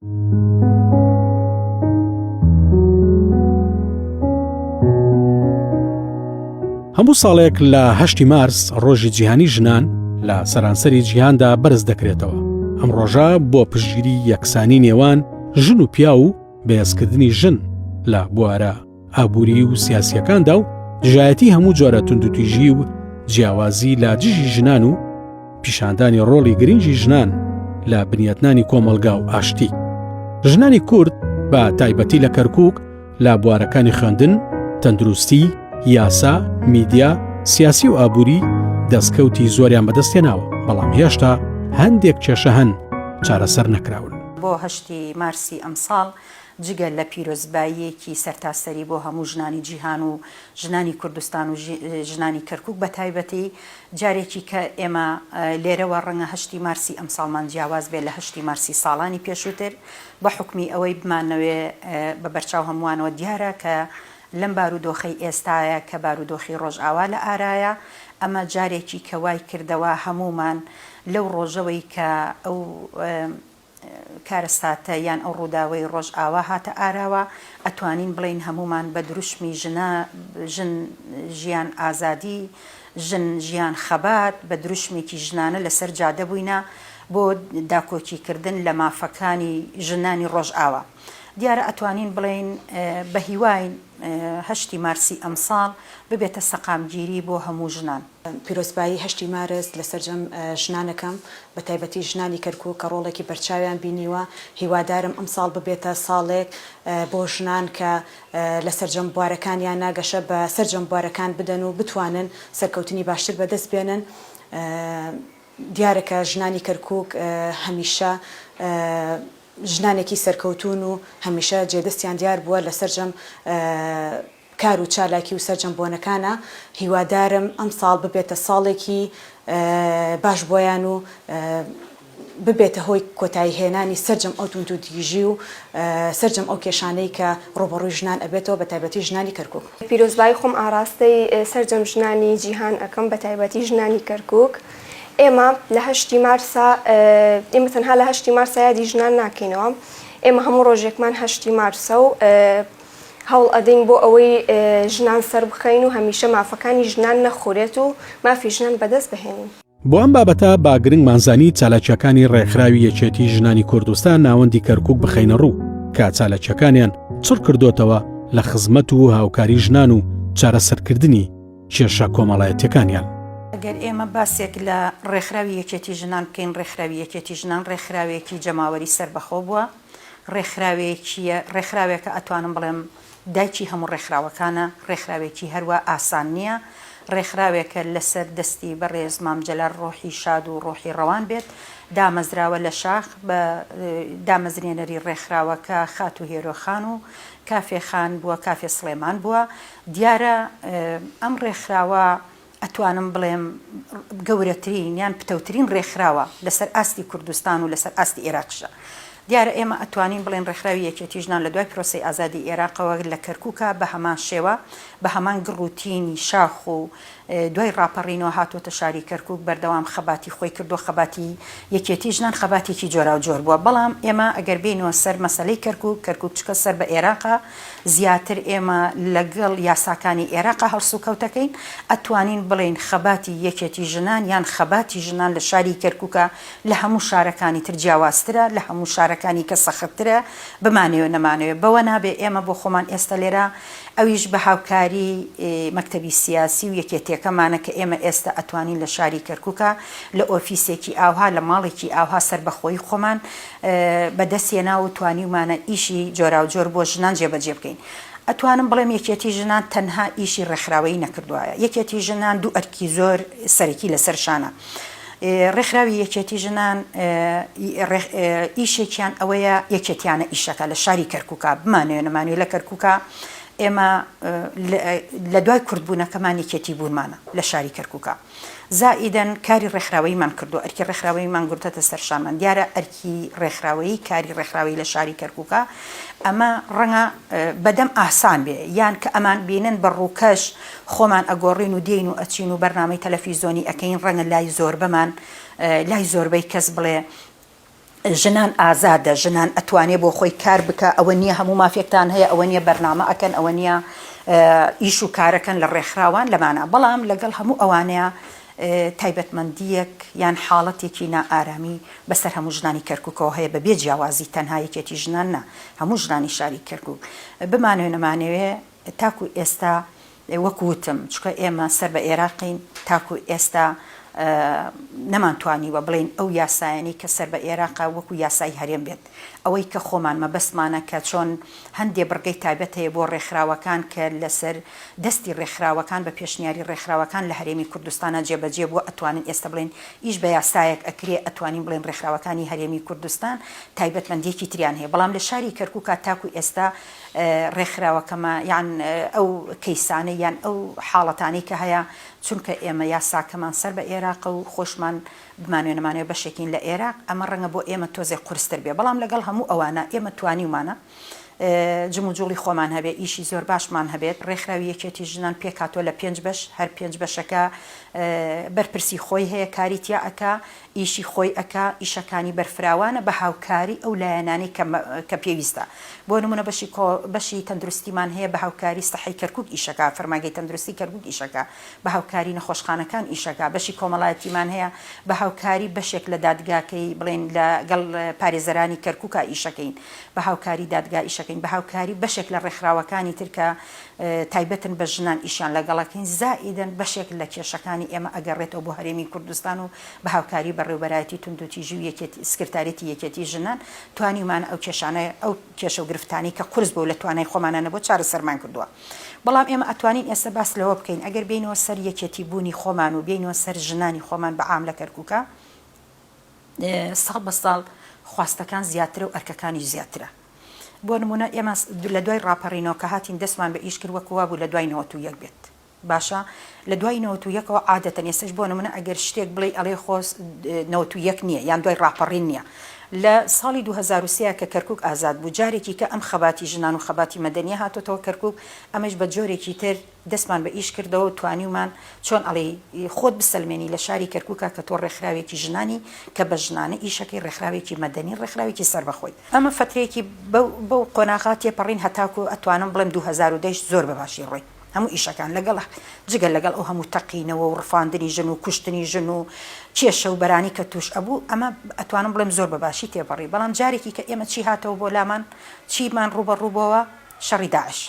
هەموو ساڵێک لە هەشتی مارس ڕۆژی جیهانی ژنان لە سەرانسەری جیهاندا بەرز دەکرێتەوە. ئەم ڕۆژە بۆ پشتگیری یەکسانی نێوان ژن و پیاو و بەهێزکردنی ژن لە بوارە ئابووری و سیاسیەکاندا و دژایەتی هەموو جۆرە توندوتیژی و جیاوازی لە دژی ژنان و پیشاندانی ڕۆڵی گرنگی ژنان لە بنیاتنانی کۆمەڵگا و ئاشتی. ژنانی کورد بە تایبەتی لە کەرکک لە بوارەکانی خوێندن، تەندروستی، یاسا، میدیا، سیاسی و ئابووری دەستکەوتی زۆریان بەدەستهێناوە، بەڵام هێشتا هەندێک کێشە هەن چارەسەر نەکراون. بۆ هەشتی مارسی ئەمساڵ جگە لە پیرۆزباییەکی سەرتاسەری بۆ هەموو ژنانی جیهان و ژنانی کوردستان و ژنانی کەرکوک بە تایبەتی، جارێکی کە ئێمە لێرەوە ڕەنگە هەشتی مارسی ئەمساڵمان جیاواز بێت لە هەشتی مارسی ساڵانی پێشووتر بە حوکمی ئەوەی بمانەوێ بە بەرچاو هەمووانەوە دیارە کە لەم بارودۆخەی ئێستایە کە بارودۆخی ڕۆژئاوا لە ئارایە ئەمە جارێکی کە وای کردەوە هەموومان لەو ڕۆژەوەی کە ئەو کارەساتە یان ئەو ڕووداوەی ڕۆژئاوا هاتە ئاراوە، ئەتوانین بڵێین هەموومان بە دروشمی ژنە ژن ژیان ئازادی، ژن ژیان خەبات، بە دروشمێکی ژنانە لەسەر جادە بووینە بۆ داکۆکیکردن لە مافەکانی ژنانی ڕۆژئاوا. دیارە ئەتوانین بڵێین بە هیواین هەشتی مارسی ئەمساڵ ببێتە سەقامگیری بۆ هەموو ژنان. پیرۆزبایی هەشتی مارس لە سەرجەم ژنان ئەکەم، بەتایبەتی ژنانی کەرکوک کە ڕۆڵێکی بەرچاویان بینیوە، هیوادارم ئەمساڵ ببێتە ساڵێک بۆ ژنان کە لە سەرجەم بوارەکانیانا گەشە بە سەرجەم بوارەکان بدەن و بتوانن سەرکەوتنی باشتر بەدەست بێنن. دیارە کە ژنانی کەرکوک هەمیشە ژنانێکی سەرکەوتوون و هەمیشە جێدەستیان دیار بووە لە سەرجەم کار و چالاکی و سەرجەم بۆنەکانە، هیوادارم ئەمساڵ ببێتە ساڵێکی باش بۆیان و ببێتە هۆی کۆتایی هێنانی سەرجەم ئەو توندوتیژی و سەرجەم ئەو کێشانەی کە ڕووبەڕووی ژنان ئەبێتەوە بەتایبەتی ژنانی کەرکوک. پیرۆزبایی خۆم ئاڕاستەی سەرجەم ژنانی جیهان ئەکەم بەتایبەتی ژنانی کەرکوک ئێمە لە هەشتی مارسا ئێمە تەنها لە هەشتی مارسا یادی ژنان ناکەینەوە ئێمە هەموو ڕۆژێکمان هەشتی مارسە و هەوڵ ئەدەین بۆ ئەوەی ژنان سەربخەین و هەمیشە مافەکانی ژنان نەخورێت و مافی ژنان بەدەست بهێنین. بۆ ئەم بابەتە با گرنگمان زانی چالاکیەکانی ڕێکخراوی یەکێتی ژنانی کوردستان ناوەندی کەرکوک بخەینە ڕوو کە چالاکیەکانیان چڕ کردۆتەوە لە خزمەت و هاوکاری ژنان و چارەسەرکردنی کێشە کۆمەڵایەتیەکانیان. ئەگەر ئێمە باسێک لە ڕێکخراوی یەکێتی ژنان بکەین، ڕێکخراوی یەکێتی ژنان ڕێکخراوێکی جەماوەری سەربەخۆ بووە، ڕێکخراوێکیە، ڕێکخراوێکە ئەتوانم بڵێم دایکی هەموو ڕێکخراوەکانە، ڕێکخراوێکی هەروا ئاسان نییە، ڕێکخراوێکە لەسەر دەستی بەڕێز مام جەلال ڕۆحی شاد و ڕۆحی ڕەوان بێت، دامەزراوە لە شاخ بە دامەزرێنەری ڕێکخراوەکە خاتوو هێرۆ خان و کافێ خان بووە، کافێ سڵێمان بووە، دیارە ئەم ڕێکخراوە ئەتوانم بڵێم گەورەترین یان پتەوترین ڕێکخراوە لەسەر ئاستی کوردستان و لەسەر ئاستی ئێراقیشە. دیارە ئێمە ئەتوانین بڵێین ڕێکخراوی یەکێتی ژنان لە دوای پرۆسەی ئازادی ئێراقەوە لە کەرکوکا بە هەمان شێوە بە هەمان گڕ و تینی شاخ و دوای ڕاپەڕینەوە هاتووەتە شاری کەرکوک بەردەوام خەباتی خۆی کردووە خەباتی یەکێتی ژنان خەباتێکی جۆراوجۆر بووە بەڵام ئێمە ئەگەر بێینەوە سەر مەسەلەی کەرکوک کەرکوک چکە سەر بە ئێراقە زیاتر ئێمە لەگەڵ یاساکانی ئێراقا هەڵسوکەوتەکەین، ئەتوانین بڵێین خەباتی یەکێتی ژنان یان خەباتی ژنان لە شاری کەرکوکا لە هەموو شارەکانی تر جیاوازترە، لە هەموو شارەکانی کە سەختترە، بمانەوێ نەمانەوێ بەوە نابێ ئێمە بۆ خۆمان ئێستا لێرە ئەویش بە هاوکاری مەکتەبی سیاسی و یەکێتیەکەمانە کە ئێمە ئێستا ئەتوانین لە شاری کەرکوکا لە ئۆفیسێکی ئاوها لە ماڵێکی ئاوها سەربەخۆیی خۆمان بەدەست هێناوە و توانیومانە ئیشی جۆراوجۆر بۆ ژنان جێبەجێ بکەین. ئەتوانم بڵێم یەکێتی ژنان تەنها ئیشی ڕێکخراوەیی نەکردوایە. یەکێتی ژنان دوو ئەرکی زۆر سەرەکی لەسەر شانە. ڕێکخراوی یەکێتی ژنان ئیشێکیان ئەوەیە یەکێتیانە ئیشەکە لە شاری کەرکوکا بمانەوێ نەمانەوێ لە کەرکوکا ئێمە لە دوای کوردبوونەکەمان یەکێتی بوونمانە لە شاری کەرکوکا. زائیدەن کاری ڕێکخراوەییمان کردووە، ئەرکی ڕێکخراوەییمان گرتۆتە سەر شانمان، دیارە ئەرکی ڕێکخراوەیی، کاری ڕێکخراوەیی لە شاری کەرکووکا، ئەمە ڕەنگە بەدەم ئاسان بێ، یان کە ئەمان بینن بە ڕووکەش خۆمان ئەگۆڕین و دێین و ئەچین و بەرنامەی تەلەفیزۆنی ئەکەین، ڕەنگە لای زۆربەمان، لای زۆربەی کەس بڵێ. ژنان ئازادە، ژنان ئەتوانێ بۆ خۆی کار بکا، ئەوە نییە هەموو مافێکتان هەیە، ئەوە نییە بەرنامە ئەکەن، ئەوە نییە ئیش و کارەکەن لە ڕێکخراوان لەمانە، بەڵام لەگەڵ هەموو ئەوانەیا تایبەتمەندییەک یان حاڵەتێکی نائارامی بەسەر هەموو ژنانی کەرکوکەوە هەیە بە بێ جیاوازی تەنها یەکێتی ژنان نا هەموو ژنانی شاری کەرکوک بمانەوێ نەمانەوێ تاکو ئێستا وەک وتم چونکە ئێمە سەر بە ئێراقین تاکو ئێستا نەمانتوانیوە بڵێین ئەو یاسایانەی کە سەر بە ئێراقە وەکو یاسای هەرێم بێت ئەوەی کە خۆمان مەبەستمانە کە چۆن هەندێ بڕگەی تایبەت هەیە بۆ ڕێکخراوەکان کە لەسەر دەستی ڕێکخراوەکان بە پێشنیاری ڕێکخراوەکان لە هەرێمی کوردستانا جێبەجێ بووە ئەتوانن ئێستا بڵێن ئیش بە یاسایەک ئەکرێ ئەتوانین بڵێن ڕێکخراوەکانی هەرێمی کوردستان تایبەتمەندیەکی تریان هەیە بەڵام لە شاری کەرکوکا تاکو ئێستا ڕێکخراوەکەمە یان ئەو کەیسانەی یان ئەو حاڵەتانەی کە هەیە چونکە ئێمە یاساکەمان سەر بە ئێراقە و خۆشمان بمانەوێ نەمانەوێ بەشێکین لە ئێراق ئەمە ڕەنگە بۆ ئێمە تۆزێک قورستر بێ بەڵام لەگەڵ هەموو ئەوانە ئێمە توانیومانە جموجوڵی خۆمان هەبێ ئیشی زۆر باشمان هەبێت ڕێکخراوی یەکێتی ژنان پێکهاتووە لە پێنج بەش هەر پێنج بەشەکە بەرپرسی خۆی هەیە کاری تیا ئەکا ئیشی خۆی ئەکا، ئیشەکانی بەرفراوانە بە هاوکاری ئەو لایەنانەی کە کە پێویستە. بۆ نموونە بەشی کۆ بەشی تەندروستیمان هەیە بە هاوکاری سەحەی کەرکووک ئیشەکا، فەرمانگەی تەندروستی کەرکووک ئیشەکا، بە هاوکاری نەخۆشخانەکان ئیشەکا، بەشی کۆمەڵایەتیمان هەیە بە هاوکاری بەشێک لە دادگاکەی بڵێین لە گەڵ پارێزەرانی کەرکووکا ئیشەکەین، بە هاوکاری دادگا ئیشەکەین، بە هاوکاری بەشێک لە ڕێکخراوەکانی تر کە تایبەتن بە ژنان ئیشیان لەگەڵەکەین، زائیدەن بەشێک لە کێشەکانی ئێمە ئەگەڕێتەوە بۆ هەرێمی کوردستان و بە هاوکاری بەڕێوبەرایەتی توندوتیژی و یەکێتی سکرتاریەتی یەکێتی ژنان توانیومانە ئەو کێشانە ئەو کێشە و گرفتانەی کە قورس بوو لە توانای خۆمانا نەبووە چارەسەرمان کردووە. بەڵام ئێمە ئەتوانین ئێستا باس لەوە بکەین ئەگەر بێینەوە سەر یەکێتی بوونی خۆمان و بێینەوە سەر ژنانی خۆمان بە عام لە کەرکوکا ساڵ بە ساڵ خواستەکان زیاترە و ئەرکەکانیش زیاترە. بۆ نموونە ئێمە لە دوای ڕاپەڕینەوە کە هاتین دەستمان بە ئیش کرد وەکو وابوو لە دوای 91 بێت باشە لە دوای 91 ەوە عادەتەن ئێستاش بۆ نموونە ئەگەر شتێک بڵێی ئەڵێ خۆ 91 نییە یان دوای ڕاپەڕین نییە لە ساڵی 2003 کە کەرکوک ئازاد بوو جارێکی کە ئەم خەباتی ژنان و خەباتی مەدەنیە هاتۆتەوە کەرکوک ئەمەش بە جۆرێکی تر دەستمان بە ئیش کردەوە و توانیومان چۆن ئەڵێی خۆت بسەلمێنی لە شاری کەرکوکا کە تۆ ڕێکخراوێکی ژنانی کە بە ژنانە ئیشەکەی ڕێکخراوێکی مەدەنی ڕێکخراوێکی سەربەخۆی. ئەمە فەترەیەکی بەو بەو قۆناغا تێپەڕین هەتاکو ئەتوانم بڵێم 2010 یش زۆر بە باشی ڕۆی هەموو ئیشەکان لەگەڵ جگە لەگەڵ ئەو هەموو تەقینەوە و ڕفاندنی ژن و کوشتنی ژن و کێشە و بەرانی کە تووش ئەبوو ئەمە ئەتوانم بڵێم زۆر بە باشی تێپەڕی بەڵام جارێکی کە ئێمە چی هاتەوە بۆ لامان چیمان ڕووبەڕوو بۆوە شەڕی داعش.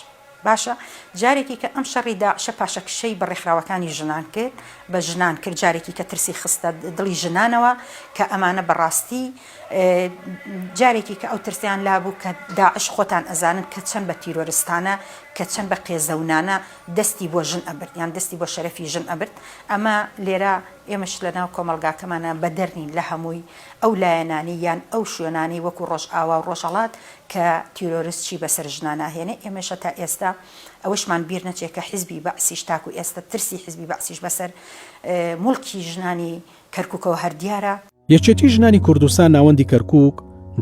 باشە جارێکی کە ئەم شەڕی داعشە پاشەکشەی بە ڕێکخراوەکانی ژنان کرد، بە ژنان کرد، جارێکی کە ترسی خستە دڵی ژنانەوە کە ئەمانە بەڕاستی جارێکی کە ئەو ترسیان لابوو کە داعش خۆتان ئەزانن کە چەند بە تیرۆرستانە کە چەند بە قێزەونانە دەستی بۆ ژن ئەبرد یان دەستی بۆ شەرەفی ژن ئەبرد ئەمە لێرە ئێمەش لە ناو کۆمەڵگاکەمانە بەدەر نین لە هەمووی ئەو لایەنانەی یان ئەو شوێنانەی وەکو ڕۆژئاوا و ڕۆژهەڵات کە تیرۆرست چی بەسەر ژنان ئەهێنێ، ئێمەش هەتا ئێستا ئەوەشمان بیر نەچێ کە حیزبی بەعسیش تاکو ئێستا ترسی حیزبی بەعسیش بەسەر موڵکی ژنانی کەرکوکەوە هەر دیارە. یەکێتی ژنانی کوردستان ناوەندی کەرکوک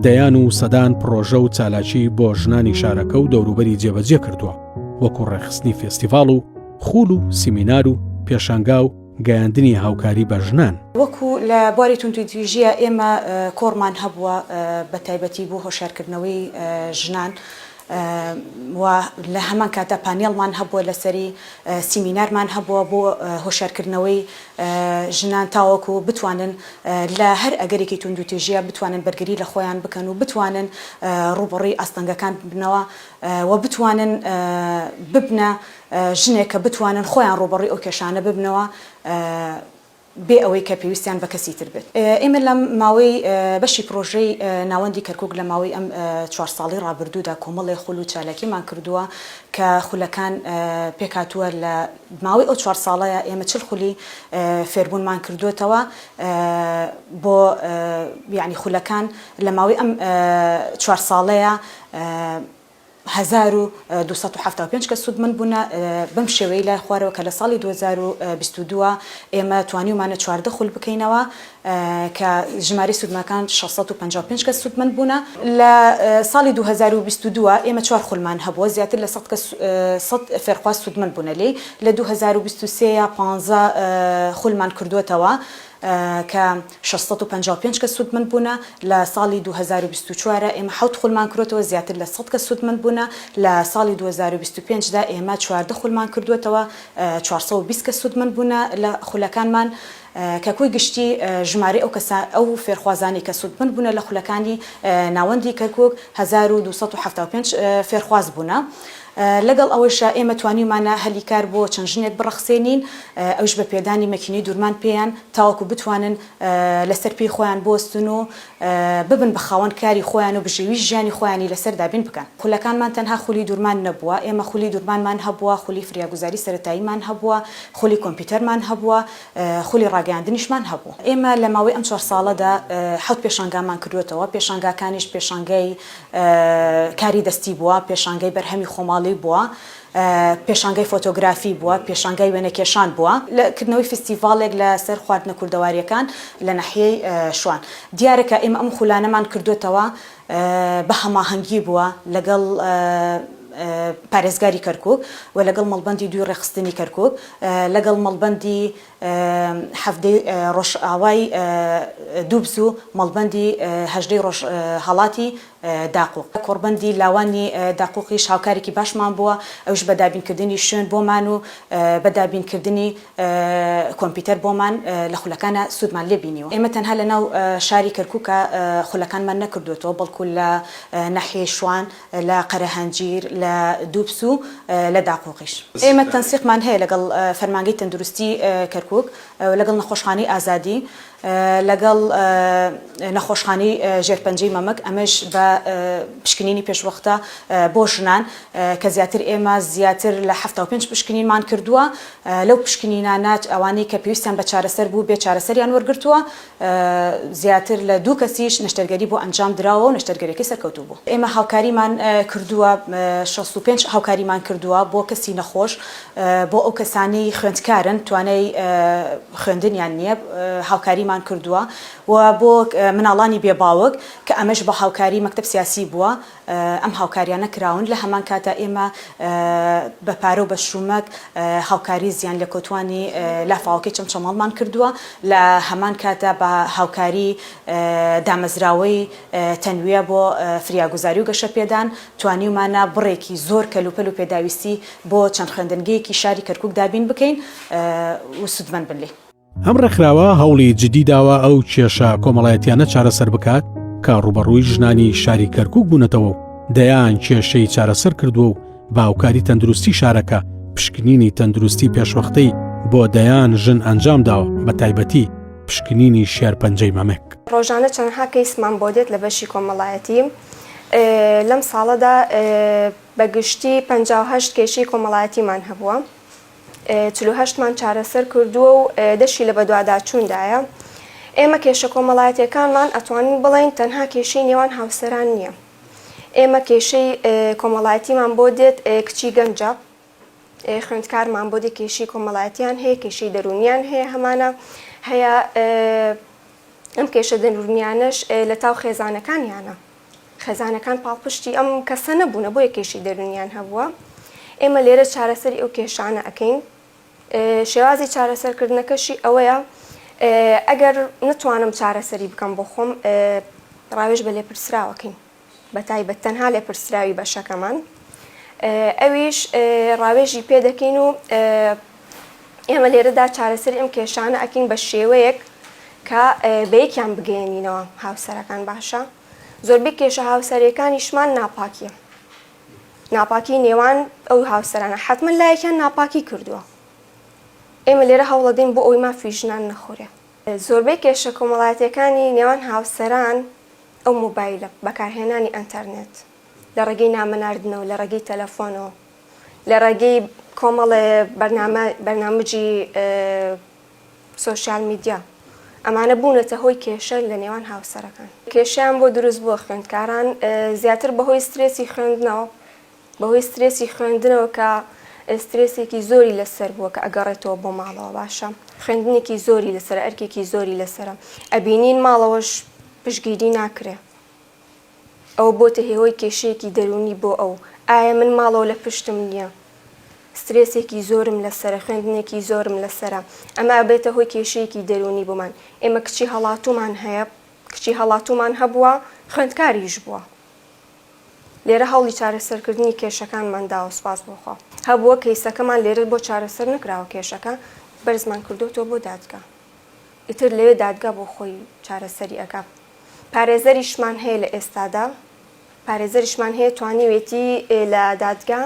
دەیان و سەدان پڕۆژە و چالاکی بۆ ژنانی شارەکە و دەوروبەری جێبەجێ کردووە وەکو ڕێکخستنی فێستیڤاڵ و خول و سیمینار و پێشانگا و گەیاندنی هاوکاری بە ژنان. وەکو لە بواری توندوتیژییە ئێمە کۆڕمان هەبووە بە تایبەتی بۆ هۆشیارکردنەوەی ژنان و لە هەمان کاتدا پانێڵمان هەبووە لەسەری، سیمینارمان هەبووە بۆ هۆشیارکردنەوەی ژنان تاوەکو بتوانن لە هەر ئەگەرێکی توندوتیژییە بتوانن بەرگری لە خۆیان بکەن و بتوانن ڕووبەڕووی ئاستەنگەکان ببنەوە و بتوانن ببنە ژنێک کە بتوانن خۆیان ڕووبەڕووی ئەو کێشانە ببنەوە بێ ئەوەی کە پێویستیان بە کەسی تر بێت. ئێمە لە ماوەی بەشی پڕۆژەی ناوەندی کەرکوک لە ماوەی ئەم چوار ساڵەی ڕابردوودا کۆمەڵێ خول و چالاکیمان کردووە کە خولەکان پێکهاتووە لە ماوەی ئەو چوار ساڵەیە ئێمە 40 خولی فێربوونمان کردووەتەوە بۆ یانی خولەکان لە ماوەی ئەم چوار ساڵەیە 1275 کەس سوودمەند بوونە، بەم شێوەیەی لای خوارەوە کە لە ساڵی 2022 ئێمە توانیومانە 14 خول بکەینەوە کە ژمارەی سوودمەکان 655 کەس سوودمەند بوونە. لە ساڵی 2022 ئێمە چوار خولمان هەبووە زیاتر لە 100 کەس سەد فێرخواز سوودمەند بوونە لێی، لە 2023 پانزە خولمان کردووەتەوە. کە 655 کەس سوودمەند بوونە، لە ساڵی 2024 ئێمە حەوت خولمان کرۆتەوە زیاتر لە 100 کەس سوودمەند بوونە، لە ساڵی 2025 دا ئێمە 14 خولمان کردووەتەوە 420 کەس سوودمەند بوونە لە خولەکانمان. کە کۆی گشتی ژمارەی ئەو کەسە ئەو فێرخوازانەی کە سوودمەند بوونە لە خولەکانی ناوەندی کەرکوک 1275 فێرخواز بوونە. لەگەڵ ئەوەیشا ئێمە توانیومانە هەلی کار بۆ چەند ژنێک بڕەخسێنین ئەویش بە پێدانی مەکینەی دورمان پێیان تاوەکو بتوانن لەسەر پێی خۆیان بوەستن و ببن بە خاوەن کاری خۆیان و بژێوی ژیانی خۆیانی لەسەر دابین بکەن. خولەکانمان تەنها خولی دورمان نەبووە، ئێمە خولی دورمانمان هەبووە، خولی فریاگوزاری سەرەتاییمان هەبووە، خولی کۆمپیوتەرمان هەبووە، خولی ڕاگەیاندنیشمان هەبوو. ئێمە لە ماوەی ئەم چوار ساڵەدا حەوت پێشانگامان کردووەتەوە، پێشانگاکانیش پێشانگای کاری دەستی بووە، پێشانگای بەرهەمی خۆماڵی بووە، پێشانگای فۆتۆگرافی بووە، پێشانگای وێنەکێشان بووە، لە کردنەوەی فستیڤاڵێک لە سەر خواردنە کوردەوارییەکان لە ناحیەی شوان. دیارە کە ئێمە ئەم خولانەمان کردووەتەوە بە هەماهەنگی بووە لەگەڵ پارێزگاری کەرکووک و لەگەڵ مەڵبەندی دووی ڕێکخستنی کەرکووک، لەگەڵ مەڵبەندی حەڤدەی ڕۆژئاوای دووبز و مەڵبەندی هەژدەی ڕۆژهەڵاتی داقوق. کۆڕبەندی لاوانی داقوقیش هاوکارێکی باشمان بووە، ئەویش بە دابینکردنی شوێن بۆمان و بە دابینکردنی کۆمپیوتەر بۆمان لە خولەکانا سوودمان لێ بینیوە. ئێمە تەنها لە ناو شاری کەرکووکا خولەکانمان نەکردووەتەوە، بەڵکو لە ناحیەی شوان، لە قەرەهەنجیر، لە دووبس و لە داقوقیش. ئێمە تەنسیقمان هەیە لەگەڵ فەرمانگەی تەندروستی کەرکووک، لەگەڵ نەخۆشخانەی ئازادی، لەگەڵ نەخۆشخانەی ژێرپەنجەی مەمک، ئەمەش بە پشکنینی پێشوەختە بۆ ژنان کە زیاتر ئێمە زیاتر لە 75 پشکنینمان کردووە، لەو پشکنینانە ئەوانەی کە پێویستیان بە چارەسەر بوو بێ چارەسەریان وەرگرتووە، زیاتر لە دوو کەسیش نەشتەرگەری بۆ ئەنجام دراوە و نەشتەرگەریەکەی سەرکەوتوو بوو. ئێمە هاوکاریمان کردووە 65 هاوکاریمان کردووە بۆ کەسی نەخۆش، بۆ ئەو کەسانەی خوێندکارن توانای خوێندنیان نییە هاوکاریمان کردووە و بۆ مناڵانی بێ باوک کە ئەمەش بە هاوکاری مەکتەب سیاسی بووە ئەم هاوکاریانە کراون لە هەمان کاتا ئێمە بە پارە و بە شومەک هاوکاری زیان لێکەوتوانی لافاوەکەی چەمچەماڵمان کردووە لە هەمان کاتا بە هاوکاری دامەزراوەی تەنویە بۆ فریاگوزاری و گەشەپێدان توانیومانە بڕێکی زۆر کەلوپەل و پێداویستی بۆ چەند خوێندنگەیەکی شاری کەرکوک دابین بکەین و سوودمەند بن لێی. ئەم ڕێکخراوە هەوڵی جدی داوە ئەو کێشە کۆمەڵایەتیانە چارەسەر بکات کە ڕووبەڕووی ژنانی شاری کەرکوک بوونەتەوە و دەیان کێشەی چارەسەر کردووە و باوکاری تەندروستی شارەکە پشکنینی تەندروستی پێشوەختەی بۆ دەیان ژن ئەنجام داوە بە تایبەتی پشکنینی شێرپەنجەی مەمک. ڕۆژانە چەندها کەیسمان بۆ دێت لە بەشی کۆمەڵایەتی لەم ساڵەدا بە گشتی 58 کێشەی کۆمەڵایەتیمان هەبووە 48 مان چارەسەر کردووە و دەشی لە بەدواداچووندایە ئێمە کێشە کۆمەڵایەتیەکانمان ئەتوانین بڵێین تەنها کێشەی نێوان هاوسەران نییە ئێمە کێشەی کۆمەڵایەتیمان بۆ دێت کچی گەنجە خوێندکارمان بۆ دێ کێشەی کۆمەڵایەتیان هەیە کێشەی دەروونیان هەیە هەمانە هەیە ئەم کێشە دەروونیانەش لە تاو خێزانەکانیانە خێزانەکان پاڵپشتی ئەم کەسە نەبوونە بۆیە کێشەی دەروونیان هەبووە ئێمە لێرە چارەسەری ئەو کێشانە ئەکەین شێوازی چارەسەرکردنەکەشی ئەوەیە ئەگەر نتوانم چارەسەری بکەم بۆ خۆم ڕاوێژ بە لێپرسراوەکەین بە تایبەت تەنها لێپرسراوی بەشەکەمان ئەویش ڕاوێژی پێ دەکەین و ئێمە لێرەدا چارەسەری ئەم کێشانە ئەکەین بە شێوەیەک کە بە یەکیان بگەیەنینەوە هاوسەرەکان باشە زۆربەی کێشە هاوسەرەکانیشمان ناپاکیە ناپاکی نێوان ئەو هاوسەرانە حتمما لایەکیان ناپاکی کردووە ئێمە لێرە هەوڵەدەین بۆ ئەوەی مافی ژنان نەخورێ زۆربەی کێشە کۆمەڵایەتیەکانی نێوان هاوسەران ئەو مۆبایلە، بەکارهێنانی ئەنتەرنێت، لە ڕێگەی نامە ناردنەوە، لە ڕێگەی تەلەفۆنەوە، لە ڕێگەی کۆمەڵێ بەرنامە بەرنامجی social media، ئەمانە بوونەتە هۆی کێشە لە نێوان هاوسەرەکان. کێشەیان بۆ دروست بووە خوێندکاران زیاتر بەهۆی سترێسی خوێندنەوە، بەهۆی سترێسی خوێندنەوە کە سترێسێکی زۆری لەسەر بووە کە ئەگەڕێتەوە بۆ ماڵەوە باشە خوێندنێکی زۆری لەسەر ئەرکێکی زۆری لەسەرە ئەبینین ماڵەوەش پشگیری ناکرێ ئەوە بۆتە هێهۆی کێشەیەکی دەروونی بۆ ئەو ئایا من ماڵەوە لە پشتم نییە؟ سترێسێکی زۆرم لەسەرە، خوێندنێکی زۆرم لەسەرە، ئەمە ئەبێتە هۆی کێشەیەکی دەروونی بۆمان، ئێمە کچی هەڵاتوومان هەیە، کچی هەڵاتوومان هەبووە، خوێندکاریش بووە. لێرە هەوڵی چارەسەرکردنی کێشەکانمان داوە سوپاس بۆ خوا. هەبووە کەیسەکەمان لێرە بۆ چارەسەر نەکراوە کێشەکە بەرزمان کردۆتەوە بۆ دادگا ئیتر لەوێ دادگا بۆ خۆی چارەسەری ئەکا پارێزەریشمان هەیە لە ئێستادا پارێزەریشمان هەیە توانیوێتی لە دادگا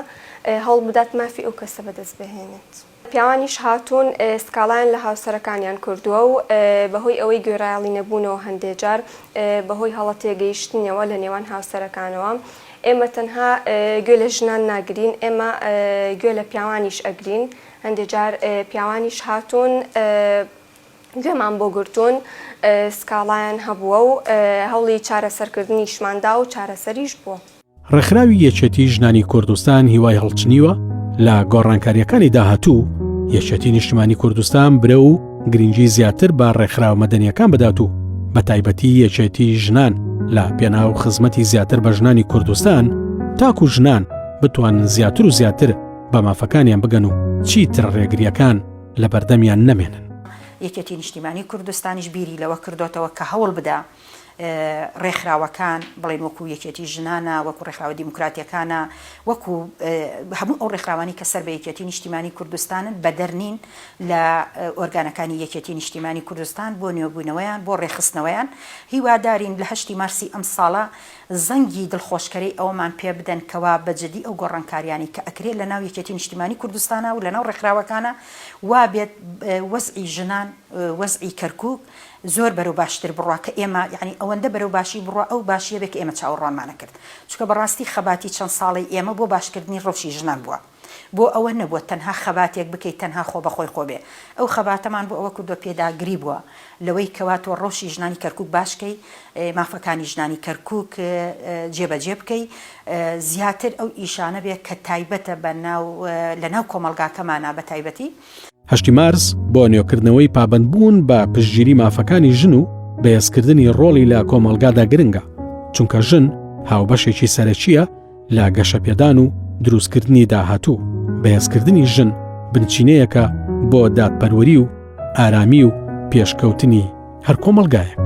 هەوڵ بدات مافی ئەو کەسە بەدەست بهێنێت. پیاوانیش هاتوون سکاڵایان لە هاوسەرەکانیان کردووە و بەهۆی ئەوەی گوێڕایەڵی نەبوونەوە هەندێ جار بەهۆی هەڵە تێگەیشتنەوە لە نێوان هاوسەرەکانەوە ئێمە تەنها گوێ لە ژنان ناگرین ئێمە گوێ لە پیاوانیش ئەگرین هەندێ جار پیاوانیش هاتوون گوێمان بۆ گرتوون سکاڵایان هەبووە و هەوڵی چارەسەرکردنیشمان دا و چارەسەریش بووە. ڕێکخراوی یەکێتی ژنانی کوردستان هیوای هەڵچنیوە لە گۆڕانکاریەکانی داهاتوو یەکێتی نیشتمانی کوردستان برە و گرنگی زیاتر بە ڕێکخراوە مەدەنیەکان بدات و بە تایبەتی یەکێتی ژنان لە پێناو خزمەتی زیاتر بە ژنانی کوردستان تاکو ژنان بتوانن زیاتر و زیاتر بە مافەکانیان بگەن و چیتر ڕێگریەکان لە بەردەمیان نەمێنن. یەکێتی نیشتیمانی کوردستانیش بیری لەوە کردۆتەوە کە هەوڵ بدا ڕێکخراوەکان، بڵێین وەکو یەکێتی ژنانە، وەکو ڕێکخراوە دیموکراتیەکانە، وەکو هەموو ئەو ڕێکخراوانەی کە سەر بە یەکێتی نیشتیمانی کوردستانن، بەدەر نین لە ئۆرگانەکانی یەکێتی نیشتیمانی کوردستان بۆ نوێبوونەوەیان، بۆ ڕێکخستنەوەیان. هیوادارین لە هەشتی مارسی ئەمساڵە زەنگی دڵخۆشکەرەی ئەوەمان پێ بدەن کەوا بە جدی ئەو گۆڕانکاریانەی کە ئەکرێ لە ناو یەکێتی نیشتیمانی کوردستانا و لە ناو ڕێکخراوەکانا وا بێت وەزعی ژنان، وەزعی کەرکوک زۆر بەرەو باشتر بڕوا کە ئێمە یانی ئەوەندە بەرەو باشی بڕوا ئەو باشیە بێ کە ئێمە چاوەڕوانمانە کرد چونکە بەڕاستی خەباتی چەند ساڵەی ئێمە بۆ باشکردنی ڕەوشی ژنان بووە بۆ ئەوە نەبووە تەنها خەباتێک بکەیت تەنها خۆ بەخۆی خۆ بێ ئەو خەباتەمان بۆ ئەوە کردووە پێداگری بووە لەوەی کەوا تۆ ڕەوشی ژنانی کەرکوک باش کەی مافەکانی ژنانی کەرکوک جێبەجێ بکەی زیاتر ئەو ئیشانە بێ کە تایبەتە بە ناو لە ناو کۆمەڵگاکەمانا بە تایبەتی. هەشتی مارس بۆ نوێکردنەوەی پابەندبوون بە پشتگیری مافەکانی ژن و بەهێزکردنی ڕۆڵی لە کۆمەڵگادا گرنگە، چونکە ژن هاوبەشێکی سەرەکییە لە گەشەپێدان و دروستکردنی داهاتوو، بەهێزکردنی ژن بنچینەیەکە بۆ دادپەروەری و ئارامی و پێشکەوتنی هەر کۆمەڵگایەک.